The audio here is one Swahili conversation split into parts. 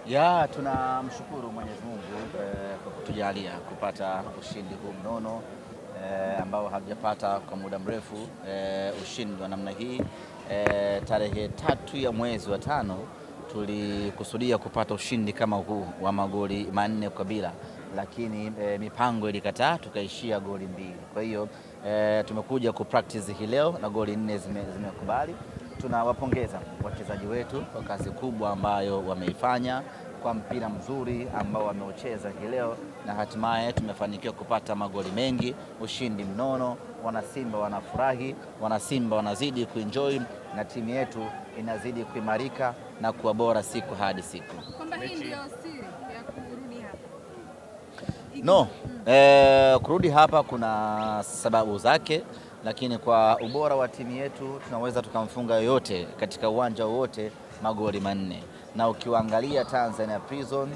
Ya, tunamshukuru Mwenyezi Mungu kwa kutujalia kupata ushindi huu mnono ambao hatujapata kwa muda mrefu, ushindi wa namna hii. Tarehe 3 ya mwezi wa 5 tulikusudia kupata ushindi kama huu wa magoli 4-0, lakini mipango ilikataa, tukaishia goli 2. Kwa hiyo tumekuja kupractice hii leo na goli 4 zimekubali. Tunawapongeza wachezaji wetu kwa kazi kubwa ambayo wameifanya, kwa mpira mzuri ambao wameucheza hii leo, na hatimaye tumefanikiwa kupata magoli mengi, ushindi mnono. Wanasimba wanafurahi, wanasimba wanazidi kuenjoy na timu yetu inazidi kuimarika na kuwa bora siku hadi siku. Kwamba hii ndio siri ya kurudi hapa? No, kurudi hapa kuna sababu zake, lakini kwa ubora wa timu yetu tunaweza tukamfunga yoyote katika uwanja wowote magoli 4. Na ukiwaangalia Tanzania Prison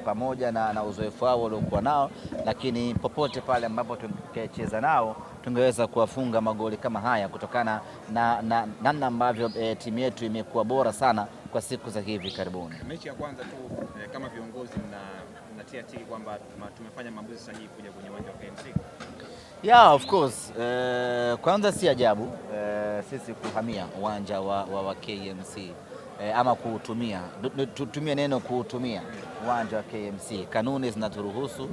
pamoja na uzoefu wao waliokuwa nao, lakini popote pale ambapo tungecheza nao tungeweza kuwafunga magoli kama haya kutokana na namna ambavyo timu yetu imekuwa bora sana kwa siku za hivi karibuni. Mechi ya kwanza tu kama viongozi mnatia tiki kwamba tumefanya maamuzi sahihi kuja kwenye uwanja wa KMC? Yeah, of course. Kwanza si ajabu sisi kuhamia uwanja wa KMC ama kuutumia, tutumie neno kuutumia uwanja wa KMC. Kanuni zinaturuhusu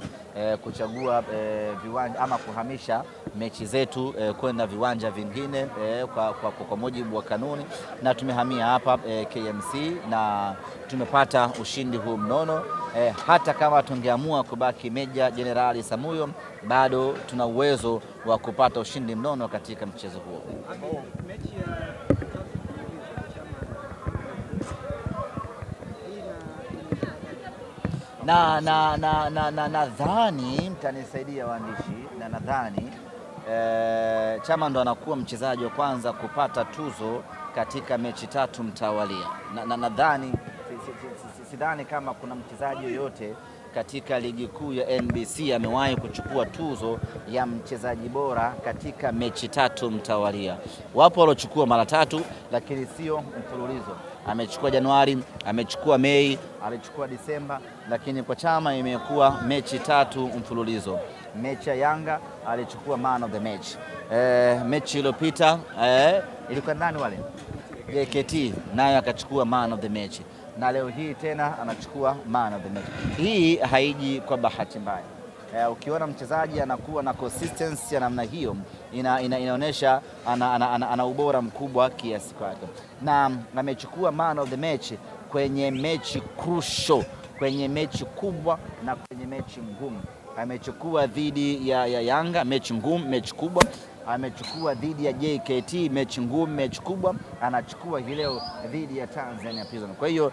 kuchagua viwanja ama kuhamisha mechi zetu kwenda viwanja vingine kwa mujibu wa kanuni, na tumehamia hapa KMC na tumepata ushindi huu mnono. Hata kama tungeamua kubaki Meja Jenerali Samuyo, bado tuna uwezo wa kupata ushindi mnono katika mchezo huo. Na nadhani mtanisaidia waandishi, na nadhani Chama ndo anakuwa mchezaji wa kwanza kupata tuzo katika mechi 3 mtawalia. Na nadhani sidhani kama kuna mchezaji yoyote katika ligi kuu ya NBC amewahi kuchukua tuzo ya mchezaji bora katika mechi 3 mtawalia. Wapo waliochukua mara 3, lakini sio mfululizo. Amechukua Januari, amechukua Mei, alichukua Disemba, lakini kwa Chama imekuwa mechi 3 mfululizo. Mechi ya Yanga alichukua man of the match. Mechi iliyopita ilikuwa nani wale? JKT nayo akachukua man of the match. Na leo hii tena anachukua man of the match. Hii haiji kwa bahati mbaya. Ukiona mchezaji anakuwa na consistency ya namna hiyo, inaonyesha ana ubora mkubwa kiasi kwake. Na amechukua man of the match kwenye mechi crucial, kwenye mechi kubwa na kwenye mechi ngumu. Amechukua dhidi ya Yanga, mechi ngumu, mechi kubwa. Amechukua dhidi ya JKT, mechi ngumu, mechi kubwa. Anachukua hii leo dhidi ya Tanzania Prison. Kwa hiyo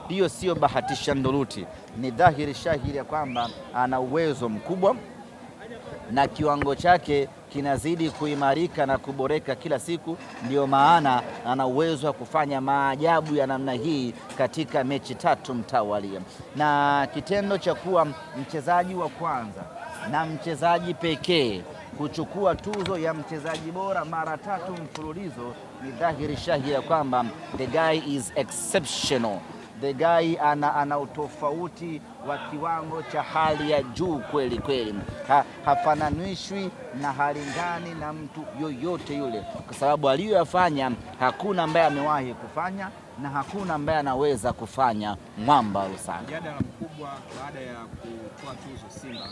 hiyo sio bahatisha nduruti, ni dhahiri shahiri ya kwamba ana uwezo mkubwa na kiwango chake kinazidi kuimarika na kuboreka kila siku. Ndio maana ana uwezo wa kufanya maajabu ya namna hii katika mechi 3 mtawalia. Na kitendo cha kuwa mchezaji wa kwanza na mchezaji pekee kuchukua tuzo ya mchezaji bora mara 3 mfululizo ni dhahiri shahiri ya kwamba the guy is exceptional. The guy ana utofauti wa kiwango cha hali ya juu kweli kweli. Hafananishwi na halingani na mtu yoyote yule, kwa sababu aliyoyafanya hakuna ambaye amewahi kufanya na hakuna ambaye anaweza kufanya. Mwamba Lusaka. Mjadala mkubwa baada ya kutoa tuzo Simba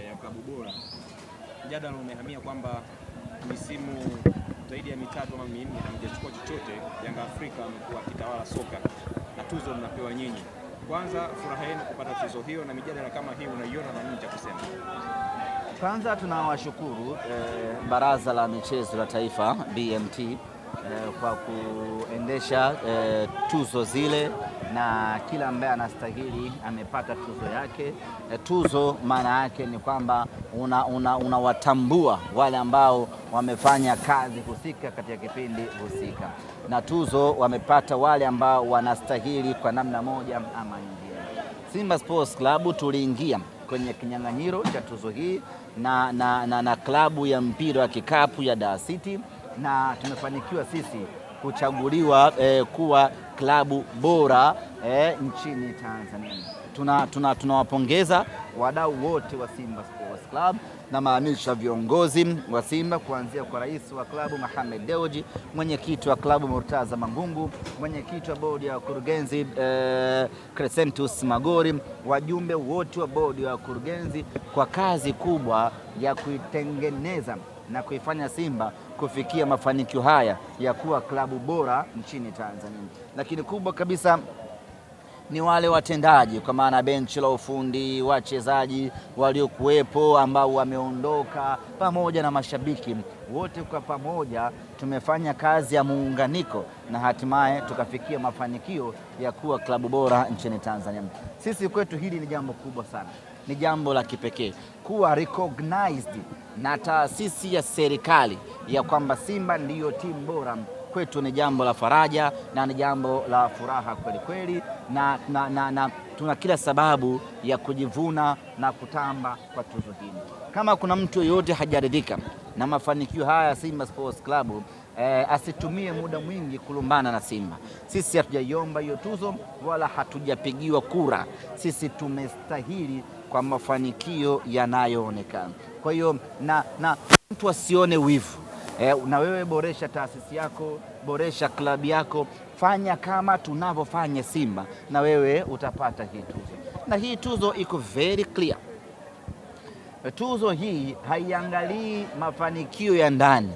ya klabu bora, mjadala umehamia kwamba misimu zaidi ya 3 ama 4 hamjachukua chochote. Yanga Afrika amekuwa akitawala soka na tuzo mnapewa nyinyi. Kwanza furaha yenu kupata tuzo hiyo, na mijadala kama hii unaiona na nini cha kusema? Kwanza tunawashukuru Baraza la Michezo la Taifa BMT kwa kuendesha tuzo zile, na kila ambaye anastahili amepata tuzo yake. Tuzo maana yake ni kwamba unawatambua wale ambao wamefanya kazi husika katika kipindi husika, na tuzo wamepata wale ambao wanastahili kwa namna moja ama nyingine. Simba Sports Club tuliingia kwenye kinyang'anyiro cha tuzo hii na klabu ya mpira wa kikapu ya Dar City, na tumefanikiwa sisi kuchaguliwa kuwa klabu bora nchini Tanzania. Tunawapongeza wadau wote wa Simba Sports Club, na maanisha viongozi wa Simba kuanzia kwa rais wa klabu Mohamed Dewji, mwenyekiti wa klabu Murtaza Mangungu, mwenyekiti wa bodi ya wakurugenzi Crescentus Magori, wajumbe wote wa bodi ya wakurugenzi kwa kazi kubwa ya kuitengeneza na kuifanya Simba kufikia mafanikio haya ya kuwa klabu bora nchini Tanzania. Lakini kubwa kabisa ni wale watendaji, kwa maana benchi la ufundi, wachezaji waliokuwepo ambao wameondoka, pamoja na mashabiki wote, kwa pamoja tumefanya kazi ya muunganiko na hatimaye tukafikia mafanikio ya kuwa klabu bora nchini Tanzania. Sisi kwetu hili ni jambo kubwa sana, ni jambo la kipekee kuwa recognized na taasisi ya serikali ya kwamba Simba ndiyo timu bora kwetu ni jambo la faraja na ni jambo la furaha kweli kweli, na tuna kila sababu ya kujivuna na kutamba kwa tuzo hili. Kama kuna mtu yoyote hajaridhika na mafanikio haya ya Simba Sports Club, asitumie muda mwingi kulumbana na Simba. Sisi hatujaiomba hiyo tuzo wala hatujapigiwa kura. Sisi tumestahili kwa mafanikio yanayoonekana. Kwa hiyo na mtu asione wivu. Na wewe boresha taasisi yako, boresha klabu yako, fanya kama tunavyofanya Simba na wewe utapata hii tuzo. Na hii tuzo iko very clear. Tuzo hii haiangalii mafanikio ya ndani,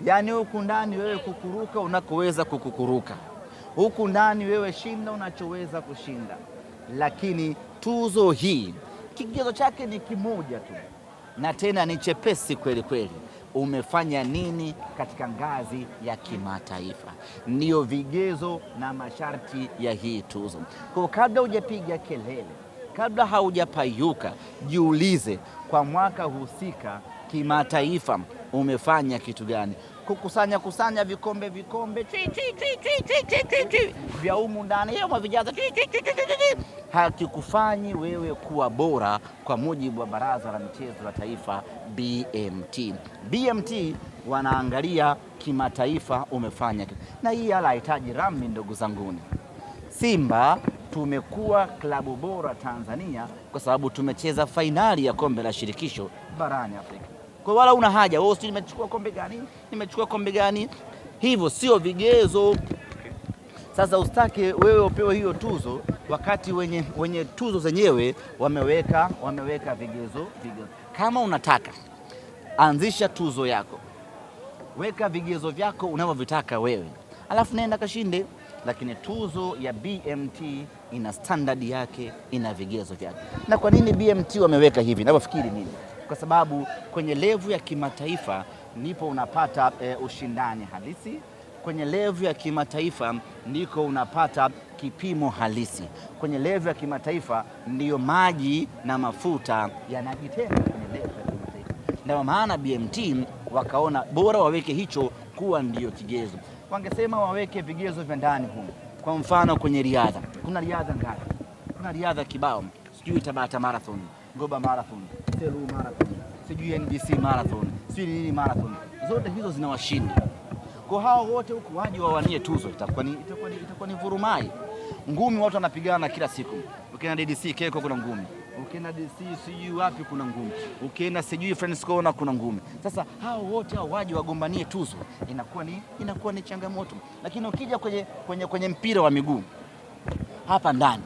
yaani huku ndani wewe kukuruka unakoweza kukukuruka, huku ndani wewe shinda unachoweza kushinda, lakini tuzo hii kigezo chake ni kimoja tu, na tena ni chepesi kweli kweli. Umefanya nini katika ngazi ya kimataifa? Ndiyo vigezo na masharti ya hii tuzo. Kwa kabla hujapiga kelele, kabla haujapayuka, jiulize kwa mwaka husika kimataifa umefanya kitu gani? Kukusanya kusanya vikombe vikombe twi, twi, twi, twi, twi, twi, twi, twi, vya humu ndani hiyo umevijaza twi, twi, twi, twi, twi, twi, hakikufanyi wewe kuwa bora kwa mujibu wa Baraza la Michezo la Taifa BMT. BMT wanaangalia kimataifa umefanya kitu. Na hii hala hahitaji ramli, ndugu zanguni. Simba tumekuwa klabu bora Tanzania kwa sababu tumecheza fainali ya kombe la shirikisho barani Afrika. Kwa wala una haja wewe, sijui nimechukua kombe gani, nimechukua kombe gani, hivyo sio vigezo. Sasa usitake wewe upewe hiyo tuzo wakati wenye tuzo zenyewe wameweka vigezo. Kama unataka anzisha tuzo yako, weka vigezo vyako unavyovitaka wewe, alafu nenda kashinde. Lakini tuzo ya BMT ina standard yake, ina vigezo vyake. Na kwa nini BMT wameweka hivi? Ninavyofikiri mimi, kwa sababu kwenye levu ya kimataifa ndipo unapata ushindani halisi. Kwenye levu ya kimataifa ndiko unapata kipimo halisi. Kwenye levu ya kimataifa ndiyo maji na mafuta yanajitenga kwenye levu ya kimataifa. Ndio maana BMT wakaona bora waweke hicho kuwa ndiyo kigezo. Wangesema waweke vigezo vya ndani humu. Kwa mfano kwenye riadha, kuna riadha ngapi? Kuna riadha kibao, sijui Tabata Marathon, Goba Marathon, Selu Marathon, sijui NBC Marathon, sijui nini marathon. Zote hizo zina washindi. Kwa hao wote huku waje wawanie tuzo, itakuwa ni vurumai. Ngumi watu wanapigana kila siku. Ukienda DDC Keko kuna ngumi, ukienda DC sijui wapi kuna ngumi, ukienda sijui Friends Corner kuna ngumi. Sasa hao wote hao waje wagombanie tuzo, inakuwa ni changamoto. Lakini ukija kwenye mpira wa miguu hapa ndani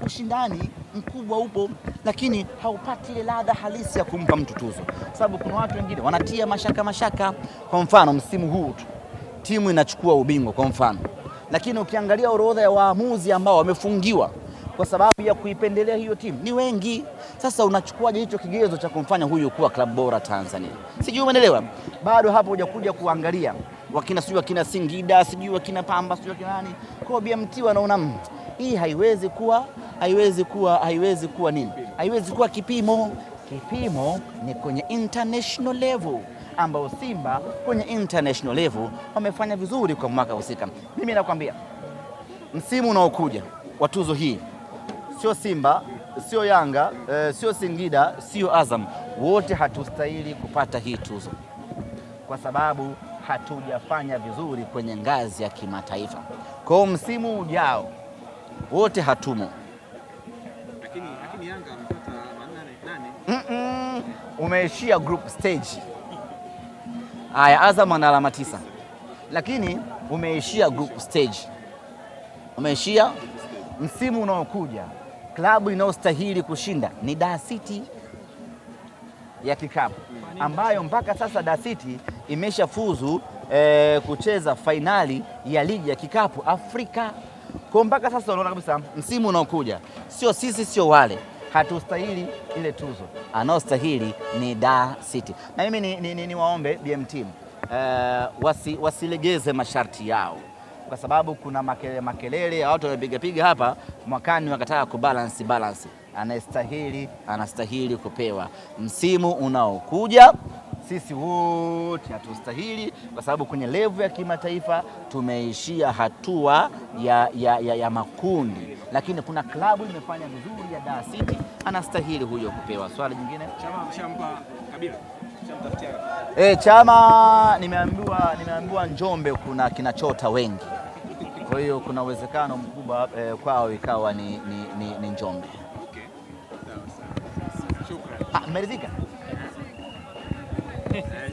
ushindani mkubwa upo, lakini haupati ile ladha halisi ya kumpa mtu tuzo, sababu kuna watu wengine wanatia mashaka. Kwa mfano msimu huu tu timu inachukua ubingwa kwa mfano, lakini ukiangalia orodha ya waamuzi ambao wamefungiwa kwa sababu ya kuipendelea hiyo timu ni wengi. Sasa unachukuaje hicho kigezo cha kumfanya huyu kuwa klabu bora Tanzania? Sijui umeelewa? Bado hapo hujakuja kuangalia wakina sijui wakina Singida, sijui wakina Pamba, sijui wakina nani. Kwa BMT wanaona hii haiwezi kuwa nini? Haiwezi kuwa kipimo. Kipimo ni kwenye international level, ambao Simba kwenye international level wamefanya vizuri kwa mwaka husika. Mimi nakwambia msimu unaokuja wa tuzo hii, sio Simba, sio Yanga, sio Singida, sio Azam, wote hatustahili kupata hii tuzo kwa sababu hatujafanya vizuri kwenye ngazi ya kimataifa. Kwa hiyo msimu ujao Wote hatumo. Lakini Yanga amepata 8. Umeishia group stage. Aya, Azam ana alama 9. Lakini umeishia group stage. Umeishia msimu unaokuja. Klabu inayostahili kushinda ni Dar City ya kikapu, ambayo mpaka sasa Dar City imeshafuzu kucheza fainali ya ligi ya kikapu Afrika. Kwa mpaka sasa unaona kabisa msimu unaokuja sio sisi sio wale, hatustahili ile tuzo, anaostahili ni Dar City. Na mimi ni waombe BMT wasilegeze masharti yao, kwa sababu kuna makelele ya watu wamepiga piga hapa mwakani wakataka kubalance balance. Anastahili kupewa msimu unaokuja. Sisi wote hatustahili, kwa sababu kwenye level ya kimataifa tumeishia hatua ya makundi, lakini kuna klabu imefanya vizuri ya Dar City, anastahili huyo kupewa. Swali jingine, Chama mshampa Kabila, mshamtafutia Chama nimeambiwa Njombe kuna kinachota wengi, kwa hiyo kuna uwezekano mkubwa kwao ikawa ni Njombe. Okay. Sawa sawa. Shukrani. Mmeridhika?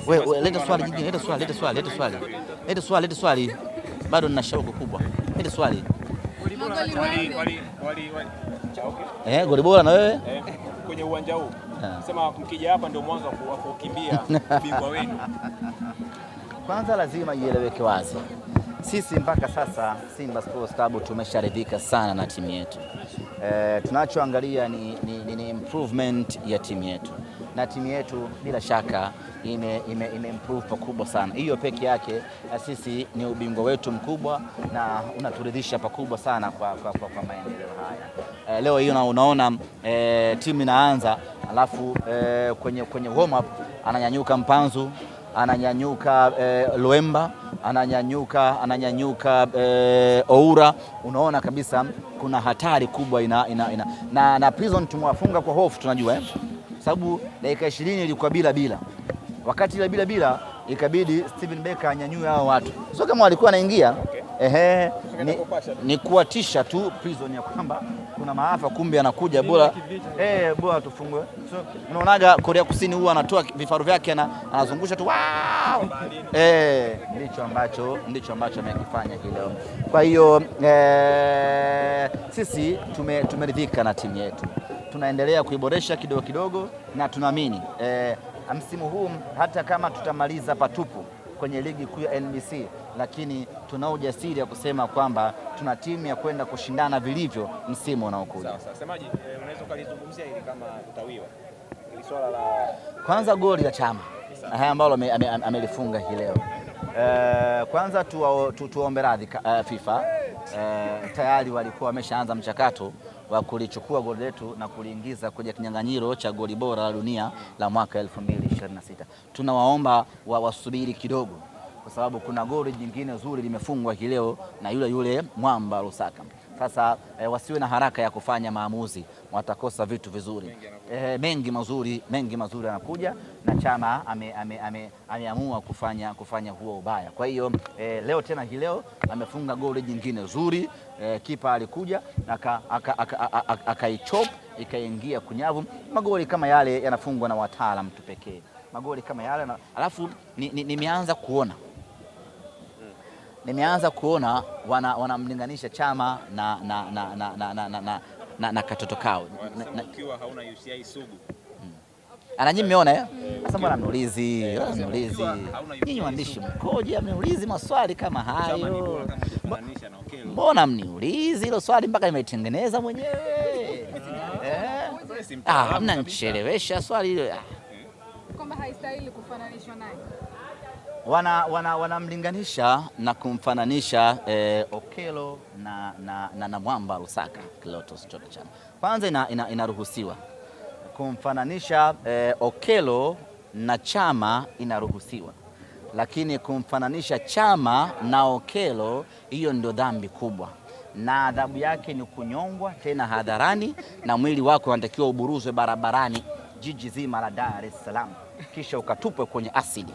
Wewe leta swali jingine, leta swali. Bado nina shauku kubwa. Leta swali. Goli bora na wewe? Kwenye uwanja huu. Sema mkija hapa ndio mwanzo wa kukimbia ubingwa wenu. Kwanza lazima ieleweke wazi. Sisi mpaka sasa Simba Sports Club tumesharidhika sana na timu yetu. Tunachoangalia ni improvement ya timu yetu. Na timu yetu bila shaka ime improve pakubwa sana. Hiyo peke yake sisi ni ubingwa wetu mkubwa na unaturidhisha pakubwa sana kwa maendeleo haya. Leo hiyo unaona timu inaanza alafu kwenye warm up ananyanyuka Mpanzu, ananyanyuka Luemba, ananyanyuka Oura. Unaona kabisa kuna hatari kubwa ina. Na Prison tumewafunga kwa hofu, tunajua sababu dakika 20 ilikuwa bila. Wakati ile bila ikabidi Steven Becker anyanyue hao watu. Sio kama walikuwa wanaingia. Okay. Ni kuwatisha tu Prison ya kwamba kuna maafa, kumbe anakuja, bora bora tufungwe. So unaonaga Korea Kusini huwa anatoa vifaru vyake anazungusha tu wow! Ndicho ambacho amekifanya hii leo. Kwa hiyo sisi tumeridhika na timu yetu. Tunaendelea kuiboresha kidogo kidogo na tunaamini msimu huu hata kama tutamaliza patupu kwenye ligi kuu ya NBC, lakini tuna ujasiri ya kusema kwamba tuna timu ya kwenda kushindana vilivyo msimu unaokuja. Sawa sawa. Semaji, unaweza kulizungumzia hili kama utawiwa. Hili swala la kwanza goli la Chama ambalo amelifunga hii leo. Kwanza tuombe radhi FIFA. Tayari walikuwa wameshaanza mchakato wa kulichukua goli letu na kuliingiza kwenye kinyang'anyiro cha goli bora la dunia la mwaka 2026. Tunawaomba wasubiri kidogo, kwa sababu kuna goli jingine zuri limefungwa hii leo na yule Mwamba Lusaka. Sasa wasiwe na haraka ya kufanya maamuzi, watakosa vitu vizuri. Mengi mazuri yanakuja na Chama ameamua kufanya huo ubaya. Kwa hiyo leo tena hii leo amefunga goli jingine zuri. Kipa alikuja akaichop ikaingia kunyavu. Magoli kama yale yanafungwa na wataalamu tu pekee. Magoli kama yale alafu nimeanza kuona wanamlinganisha Chama na katoto kao. Ukiwa hauna UCI sugu. Ana nyinyi mmeona Sasa mbona mniulizi? Nyinyi waandishi mkoje mniulizi maswali kama hayo? Mbona mniulizi hilo swali mpaka nimeitengeneza mwenyewe? Hamna nichelewesha swali hilo. Kwamba haistahili kufananishwa naye. Wanamlinganisha na kumfananisha Okello na Mwamba Lusaka Clatous Chota Chama. Kwanza inaruhusiwa kumfananisha Okello na Chama, inaruhusiwa. Lakini kumfananisha Chama na Okello, hiyo ndio dhambi kubwa. Na adhabu yake ni kunyongwa tena hadharani, na mwili wako unatakiwa uburuzwe barabarani jiji zima la Dar es Salaam, kisha ukatupwe kwenye asidi,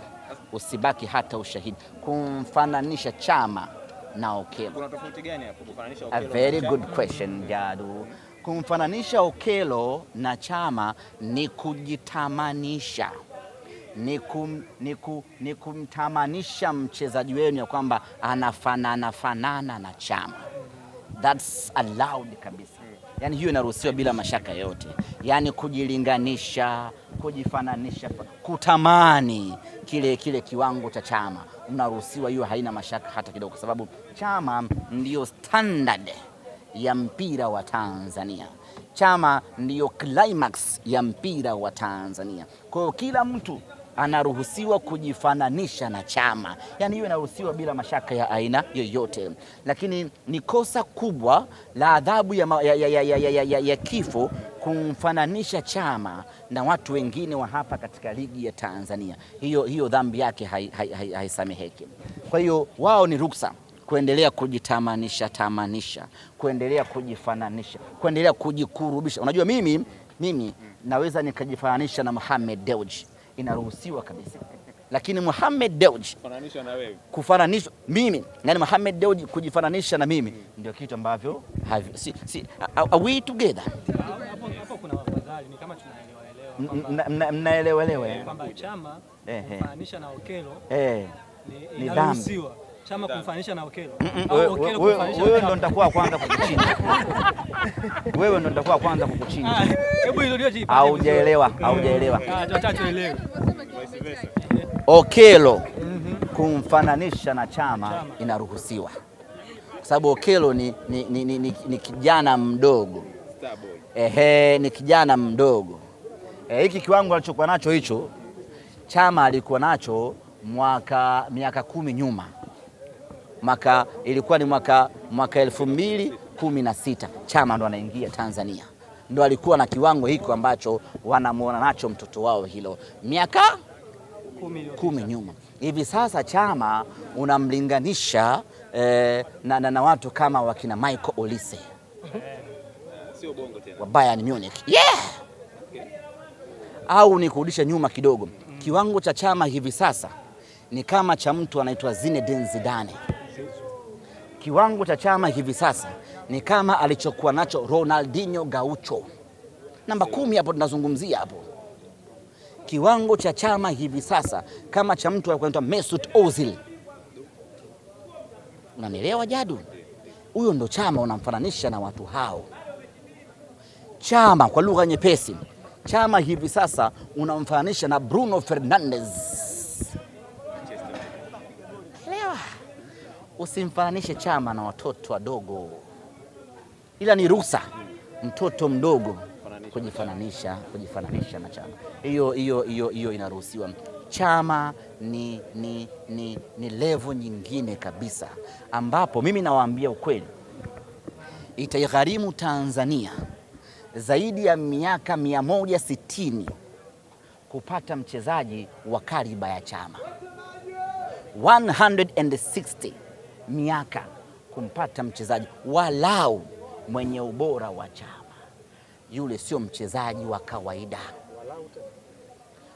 usibaki hata ushahidi. Kumfananisha Chama na Okello. Kuna tofauti gani hapo kufananisha A Okello na very Chama? good question, Jadu. Kumfananisha Okello na Chama ni kujitamanisha, ni kumtamanisha mchezaji wenu ya kwamba anafanana fanana na Chama. That's allowed kabisa. Yaani hiyo inaruhusiwa bila mashaka yoyote. Yaani kujilinganisha, kujifananisha, kutamani kile kiwango cha Chama mnaruhusiwa, hiyo haina mashaka hata kidogo, kwa sababu Chama ndiyo standard ya mpira wa Tanzania. Chama ndiyo climax ya mpira wa Tanzania. Kwa hiyo kila mtu anaruhusiwa kujifananisha na Chama, yaani hiyo inaruhusiwa bila mashaka ya aina yoyote, lakini ni kosa kubwa la adhabu ya, ma- ya, ya, ya, ya, ya, ya, ya kifo kumfananisha Chama na watu wengine wa hapa katika ligi ya Tanzania. Hiyo dhambi yake haisameheki. Kwa hiyo wao ni ruksa kuendelea kujitamanisha tamanisha, kuendelea kujifananisha, kuendelea kujikurubisha. Unajua mimi naweza nikajifananisha na Mohamed Dewji, inaruhusiwa kabisa, lakini Mohamed Dewji Kufananishwa na wewe. kufananishwa mimi, yani Mohamed Dewji kujifananisha na mimi ndio kitu ambavyo si, are we together? Hapo kuna wafadhali ni kama tunaelewa elewa kwamba Mnaelewelewa eh? kwamba Chama kumfananisha na Okello ni Ni inaruhusiwa. Chama kumfananisha na Okello au Okello kumfananisha Wewe na ndo Chama. nitakuwa kwanza kukuchinja. Wewe ndo nitakuwa kwanza kukuchinja. Ah, hebu irudie jibu. Haujaelewa, haujaelewa. Ah, tuacha tuelewe. Ulivyosema kinyume chake. Okello kumfananisha na Chama inaruhusiwa kwa sababu Okello ni kijana mdogo. Star boy. Ehe, ni kijana mdogo. Hiki kiwango alichokuwa nacho hicho Chama alikuwa nacho miaka 10 nyuma. Mwaka ilikuwa ni mwaka 2016 Chama ndo anaingia Tanzania, ndo alikuwa na kiwango hiko ambacho wanamuona nacho mtoto wao hilo miaka 10 iliyopita. 10 nyuma. Hivi sasa Chama unamlinganisha na watu kama wakina Michael Olise Sio bongo tena. wa Bayern Munich. Yeah! Au ni kurudisha nyuma kidogo, kiwango cha Chama hivi sasa ni kama cha mtu anaitwa Zinedine Zidane. Kiwango cha Chama hivi sasa ni kama alichokuwa nacho Ronaldinho Gaucho, namba 10 hapo tunazungumzia hapo. Kiwango cha Chama hivi sasa kama cha mtu anaitwa Mesut Ozil. Unanielewa Jadu? Huyo ndo Chama unamfananisha na watu hao. Chama kwa lugha nyepesi, Chama hivi sasa unamfananisha na Bruno Fernandes. Elewa, usimfananishe Chama na watoto wadogo, ila ni ruhusa mtoto mdogo kujifananisha na Chama. Hiyo inaruhusiwa. Chama ni level nyingine kabisa, ambapo mimi nawaambia ukweli, itaigharimu Tanzania zaidi ya miaka 160 kupata mchezaji wa kaliba ya Chama. 160 miaka kumpata mchezaji walau mwenye ubora wa Chama. Yule sio mchezaji wa kawaida,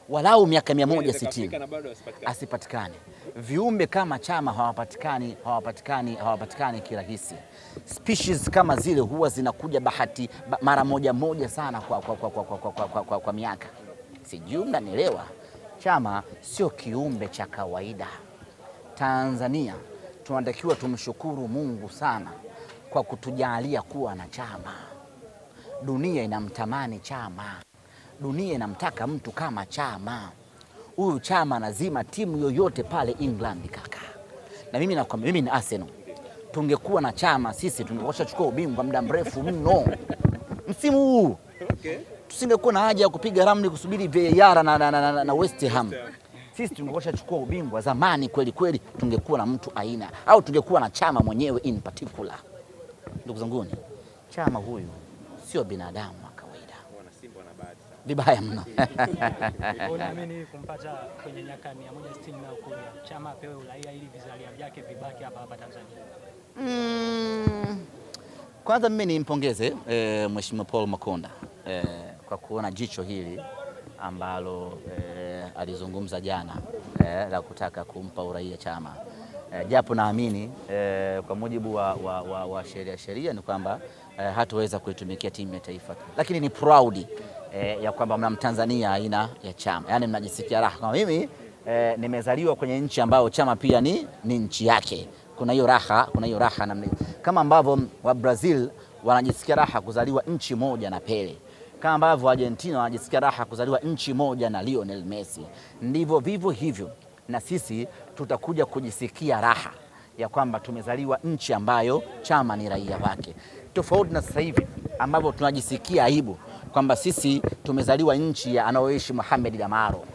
walau miaka 160 Na bado asipatikane. asipatikane. Viumbe kama Chama hawapatikani, hawapatikani, hawapatikani kirahisi. Species kama zile huwa zinakuja bahati mara moja moja sana kwa miaka. Sijui mnanielewa. Chama sio kiumbe cha kawaida. Tanzania tunatakiwa tumshukuru Mungu sana kwa kutujalia kuwa na Chama. Dunia inamtamani Chama, dunia inamtaka mtu kama Chama. Huyu Chama anazima timu yoyote pale England kaka. Na mimi nakwambia, mimi ni Arsenal, tungekuwa na Chama sisi tungekuwa tushachukua ubingwa muda mrefu mno msimu huu. Tusingekuwa na haja ya kupiga ramli kusubiri VAR na West Ham. Sisi tungekuwa tushachukua ubingwa zamani kweli kweli, tungekuwa na mtu aina au tungekuwa na Chama mwenyewe in particular. Ndugu zanguni, Chama huyu sio binadamu wa kawaida, Wana Simba wana bahati sana. vibaya mno. Unaamini kumpata kwenye miaka 160 inayokuja Chama apewe uraia ili vizalia vyake vibaki hapa hapa Tanzania? Kwanza mimi nimpongeze Mheshimiwa Paul Makonda kwa kuona jicho hili ambalo alizungumza jana la kutaka kumpa uraia Chama. Japo naamini kwa mujibu wa sheria ni kwamba hatuweza kuitumikia timu ya taifa, lakini ni proud ya kwamba mna Mtanzania aina ya Chama, yaani mnajisikia raha kama mimi nimezaliwa kwenye nchi ambayo Chama pia ni nchi yake. Kuna hiyo raha, kuna hiyo raha namna hiyo, kama ambavyo wa Brazil wanajisikia raha kuzaliwa nchi moja na Pele, kama ambavyo Argentina wanajisikia raha kuzaliwa nchi moja na Lionel Messi, ndivyo vivyo hivyo na sisi tutakuja kujisikia raha ya kwamba tumezaliwa nchi ambayo Chama ni raia wake, tofauti na sasa hivi ambavyo tunajisikia aibu kwamba sisi tumezaliwa nchi ya anaoishi Mohamed Damaro.